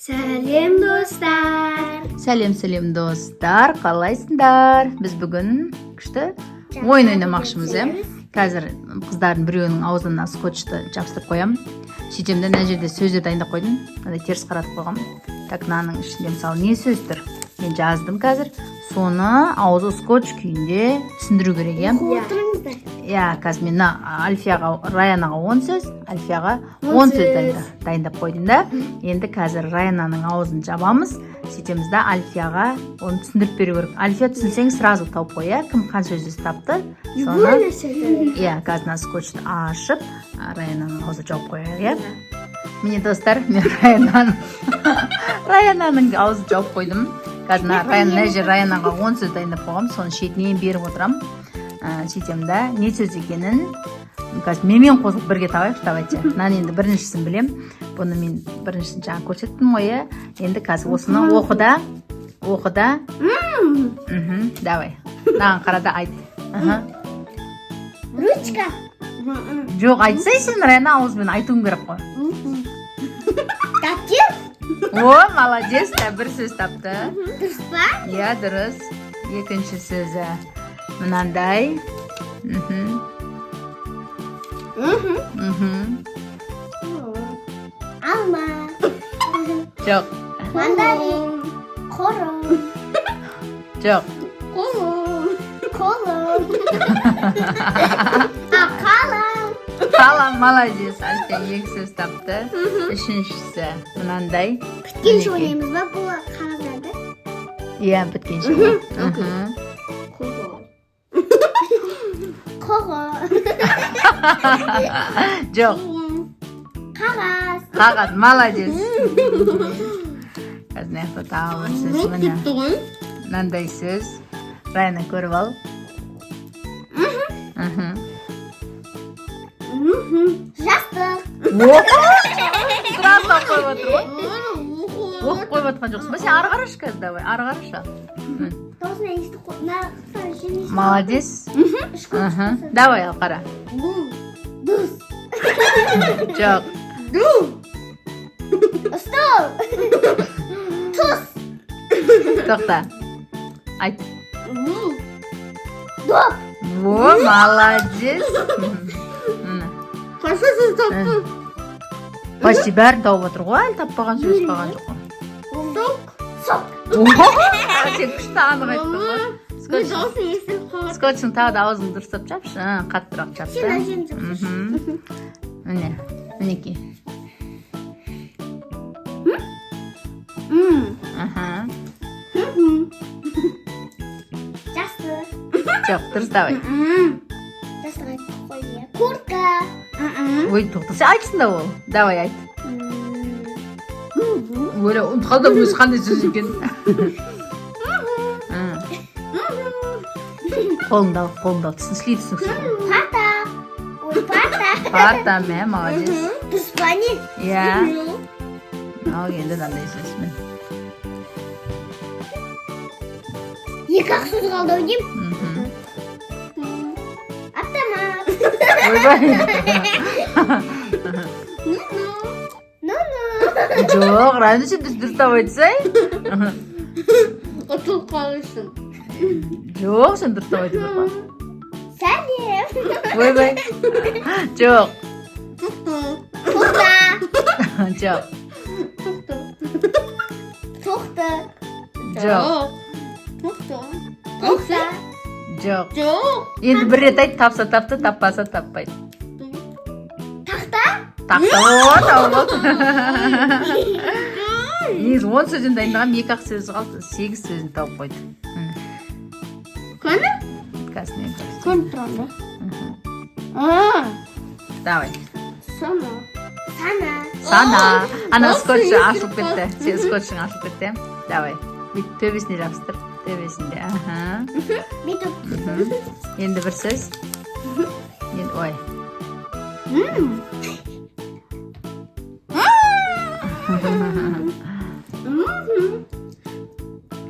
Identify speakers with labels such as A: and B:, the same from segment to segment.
A: Сәлем, достар!
B: Сәлем, сәлем, достар! Қалайсыңдар? Біз бүгін күшті ойын ойнамақшымыз, иә. Қазір қыздардың біреуінің аузына скотчты жабыстырып қоямын. Сөйтемін де, мына жерде сөздер дайындап қойдым, мынандай теріс қаратып қойғанмын. Так, мынаның ішінде, мысалы, не сөз тұр, мен жаздым. Қазір соны аузы скотч күйінде түсіндіру керек, иә.
A: Отырыңыздар.
B: Иә, қазір мен мына Альфияға, Раянаға 10 сөз, Альфияға 10 сөз дайындап қойдым да. Енді қазір Раянаның аузын жабамыз, сөйтеміз да, Альфияға оны түсіндіріп беру керек. Альфия, түсінсең, сразу тауып қой, иә, кім қанша сөз тапты, соны. Иә, қазір мына скотчты ашып, Раянаның аузын жауып қояйық, иә. Міне, достар, мен Раянаның аузын жауып қойдым. Қазір мына Раяна, мына жерде Раянаға 10 сөз дайындап қойғанмын, соның шетінен беріп отырамын. Сөйтемін да, не сөз екенін қазір менімен қосылып бірге табайықшы. Давайте. Мынаны енді біріншісін білем. Бұны мен біріншісін жаңа көрсеттім ғой, иә. Енді қазір осыны оқы да, оқы да. Давай, мынаған қара да, айт. Аха.
A: Ручка.
B: Жоқ, айтсай сен, Раяна, ауызбен айтуың керек қой.
A: Дәптер.
B: О, молодец та, бір сөз тапты.
A: Дұрыс па?
B: Иә, дұрыс. Екінші сөзі мынандай.
A: Алма.
B: Жоқ.
A: Мандарин. Қорым.
B: Жоқ.
A: Қолым. Қолым. А, қалам.
B: Қалам, молодец. Альфия екі сөз тапты. Үшіншісі мынандай.
A: Біткенше
B: Мінекей.
A: ойнаймыз ба бұл қағаздарды?
B: Иә, біткенше.
A: Қоғы.
B: Жоқ.
A: Қағаз.
B: Қағаз, молодец. Қазір мына жақта тағы бір сөз, міне, мынандай сөз. Раяна, көріп ал.
A: Жастық.
B: О, сразу тауып қойып отыр ғой. Оқып қойып жатқан жоқсың ба сен? Ары қарашы қазір, давай, ары қарашы.
A: Тоғызына естіп қой. Мына.
B: Молодец. Давай, ал, қара.
A: Дұз.
B: Жоқ.
A: Стол. Тұз.
B: Тоқта, айт.
A: Доп.
B: О, молодец. Міне.
A: Қанша сөз таптың?
B: Почти бәрін тауып отыр ғой, әлі таппаған сөз қалған жоқ қой.
A: Сок. Сок.
B: О, сен күшті анық айттың ғой. Скотч,
A: Дауысын естіп қалып.
B: скотчың тағы да аузын дұрыстап жапшы, қаттырақ жап
A: Сен
B: та.
A: әжем жапшы.
B: Міне, мінекей. Аха.
A: Жастық.
B: Жоқ, дұрыс, давай.
A: Жастық айттық қой, иә. Куртка.
B: Ой, тоқта, сен айтсын да ол. Давай, айт. Өле, ұмытып қалдым өзі қандай сөз екенін. Қолыңды ал, қолыңды ал, түсініксіз, түсініксіз.
A: Парта. Ой, парта.
B: Парта, мә, молодец.
A: Дұрыс па, не?
B: Иә. Ал енді мынандай сөз, міне.
A: Екі ақ сөз қалды ау деймін. Автомат.
B: Ойбай.
A: Ну-ну.
B: Жоқ, Райна, сен дұрыстап айтсай.
C: Ұтылып қалырсың.
B: Жоқ, сен дұрыстап айту керек қой.
A: Сәлем.
B: Ойбай. Жоқ.
C: Тоқта.
A: Тоқта.
B: Жоқ.
C: Тоқта.
A: Тоқты.
B: Жоқ.
C: Тоқта.
A: Тоқта.
B: Жоқ.
C: Жоқ.
B: Енді бір рет айт, тапса тапты, таппаса таппайды.
A: Тақта.
B: Тақта, о, тауып алды. Негізі 10 сөзден дайындағанмын, екі ақ сөз қалды, сегіз сөзін тауып қойды. Міне.
C: Қане?
B: Қазір мен көрсетемін.
C: Көріп тұрамын да. А,
B: Давай.
C: Сана.
A: Сана.
B: Сана. Ана
C: Осы
B: скотчы
C: естіп
B: ашылып кетті. Сен скотчың ашылып кетті. Давай. Бүйтіп төбесіне жабыстыр. Төбесінде. Аха.
A: Бүйтіп.
B: Енді бір сөз. Енді, ой.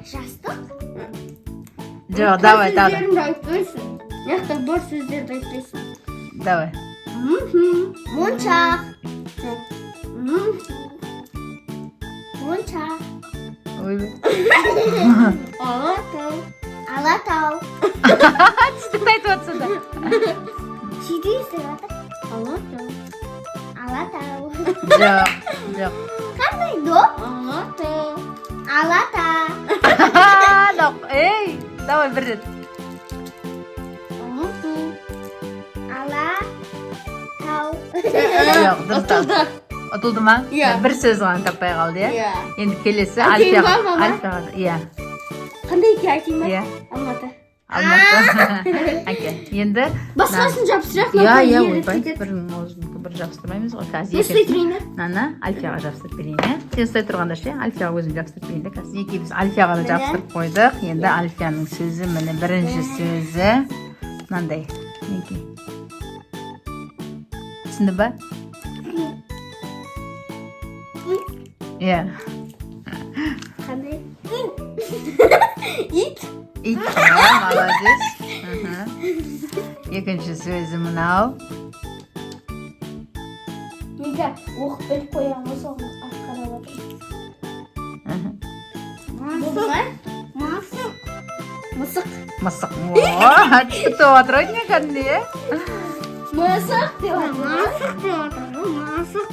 A: Жастық.
B: Жоқ, давай, тағы да.
C: Сөздеріңді айтпайсың. Мына жақта бар сөздерді айтпайсың.
B: Давай.
A: Моншақ.
C: Жоқ.
A: Моншақ. Монша.
B: Ойбай.
C: Алатау.
A: Алатау.
B: Түстікті айтып жатсың да.
A: Сөйтіп естіп жатыр.
C: Алатау.
A: Алатау.
B: Жоқ, жоқ.
A: Қандай доп?
C: Алатау.
A: Алата.
B: Жоқ, ей, давай бір рет.
C: Алатау.
A: Алатау.
B: Жоқ, дұрыс.
C: Ұтылды.
B: Ұтылды ма?
C: Иә.
B: Бір сөз ғана таппай қалды, иә?
C: Иә.
B: Енді келесі
C: Айтайын ба,
B: Альфияға.
C: мама?
B: Альфияға, иә.
C: Қандай екен, айтайын ба?
B: Иә.
C: Алматы.
B: Алматы. Әке, енді
C: Басқасын жабыстырайық.
B: Иә, иә, ойбай, бірінің аузын бір жабыстырмаймыз ғой қазір.
C: Мен ұстай тұрайын ба?
B: Мынаны Альфияға жабыстырып берейін, иә. Сен ұстай тұрғанда ше, Альфияға өзім жабыстырып берейін да қазір. Мінекей, біз Альфияға да жабыстырып қойдық. Енді Альфияның сөзі, міне, бірінші сөзі мынандай. Мінекей. Түсінді ба? Иә.
C: Қандай? Ит.
B: Ит. О, молодец. Екінші сөзі мынау.
C: Неге оқып біліп қоямын ғой, соны қарап отырмын.
A: Мысық. Мысық.
C: Мысық.
B: Мысық. О, түсінікті болып жатыр ғой не кәдімгідей, иә?
C: Мысық деп жатыр.
A: Мысық деп жатыр ғой. Мысық.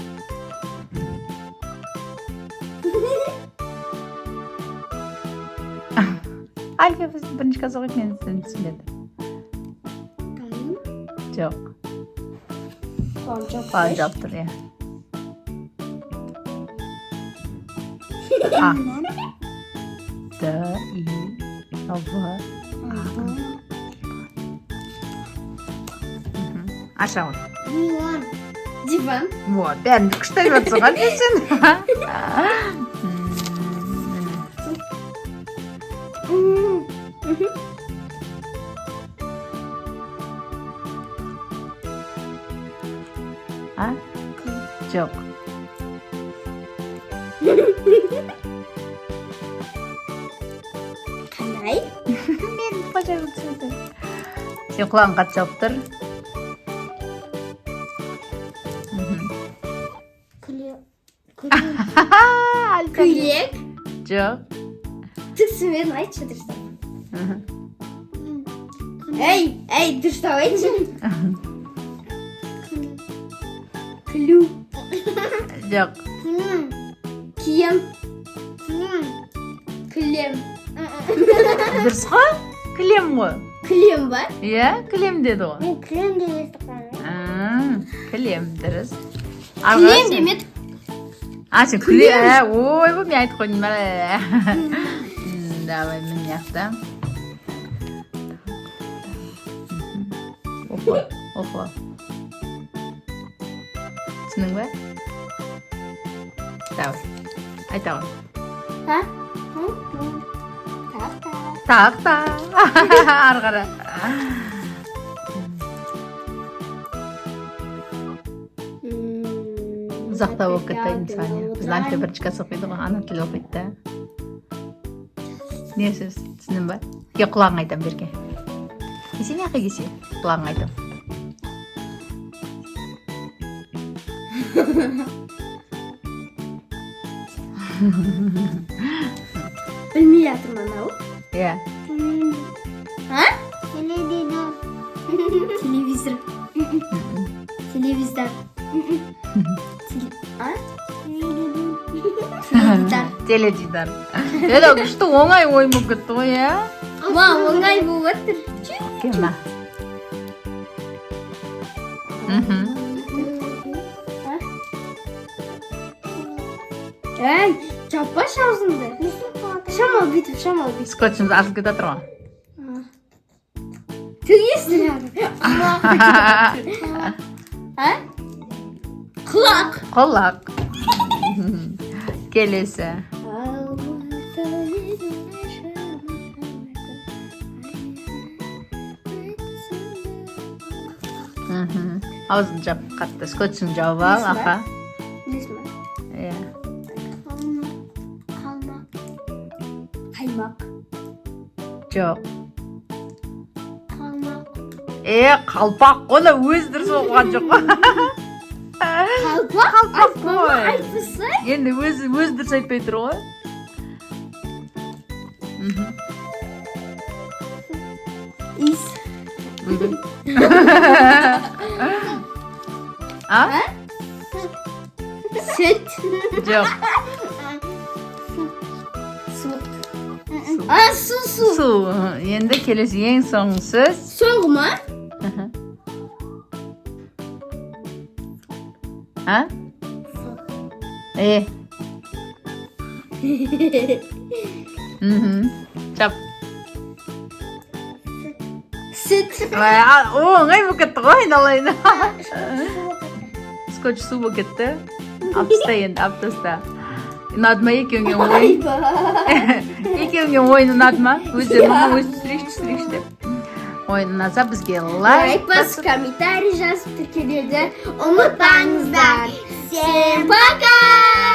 B: Альфия біз бірінші класс оқиды, мен сені түсінбедім. Жоқ.
C: Соны жауып
B: Құлағын жауып тұр, иә. А. Д, И, В, А. Аша ғой.
A: Диван.
C: Диван.
B: Вот, бәрін күшті айтып жатсың ғой, Альфия, сен. Міне. А? Жоқ.
C: Қандай?
B: Мен бажа түсінді. Сен құлағың қатты жауып тұр.
A: Күле.
B: Альфия.
C: Көйлек.
B: Жоқ.
C: Түсінбедім, айтшы дұрыстап. Ей, ей, дұрыстап айтшы. Күлу.
B: Жоқ.
A: Күлім.
C: Киім.
A: Күлім.
C: Күлем.
B: Дұрыс қой? Кілем ғой.
C: Күлем ба?
B: Иә, кілем деді ғой.
A: Мен күлем деп естіп қалдым.
B: Кілем, дұрыс.
C: Күлем демедік.
B: А, сен күле, ә, ойбай, мен айтып қойдым. Давай, міне жақта. Оқы, оқы. Түсіндің бе? Давай, айта ғой.
C: А? Тақта.
B: Тақта. Ары қара. Ұзақтау болып кетті айтайын саған, иә. Біздің Альфия бірінші класс оқиды ғой, ана тілі оқиды да. Не сөз, түсіндің ба? Ке, құлағыңа айтамын, берке. Кесе не кесе? Құлағыңа айтамын.
C: Білмей жатырмын анау.
B: Иә.
C: А?
A: Теледидар.
C: Телевизор. Телевизор. А? Теледидар.
B: Теледидар. Это күшті оңай ойын болып кетті ғой, иә?
C: Ма, оңай болып жатыр.
B: Кел, мына.
C: А? Ей, жаппашы аузыңды. Шамал бүйтіп, шамал бүйтіп.
B: Скотчымыз ашылып кетіп жатыр ғой.
C: Тігесің. А? Құлақ.
B: Құлақ. Келесі.
C: Алматы.
B: Аузын жап қатты, скотчын жауып ал.
C: Білесің ба?
B: Аха.
C: Білесің ба?
B: Иә.
A: Қалмақ.
C: Қаймақ.
B: Жоқ.
A: Қалмақ.
B: Е, қалпақ қой, ана өзі дұрыс оқыған жоқ қой.
C: Қалпақ.
B: Қалпақ қой.
C: Айтпаса.
B: Енді өзі өзі дұрыс айтпай тұр ғой.
C: Иіс.
B: А?
C: Сүт.
B: Жоқ.
C: Су. А, су, су.
B: Су. Енді келесі, ең соңғы сөз.
C: Соңғы ма?
B: А? Е. Жап.
C: Сүт.
B: Ой, оңай болып кетті ғой, айналайын. Скотч су болып кетті. Алып таста енді, алып таста. Ұнады ма екеуіңе ойын? Екеуіңе ойын ұнады ма? Өздері, мама, өзі түсірейікші, түсірейікші деп. Ойын ұнаса, бізге лайк
C: Лайк басып, комментарий жазып, тіркелуді ұмытпаңыздар. Всем пока!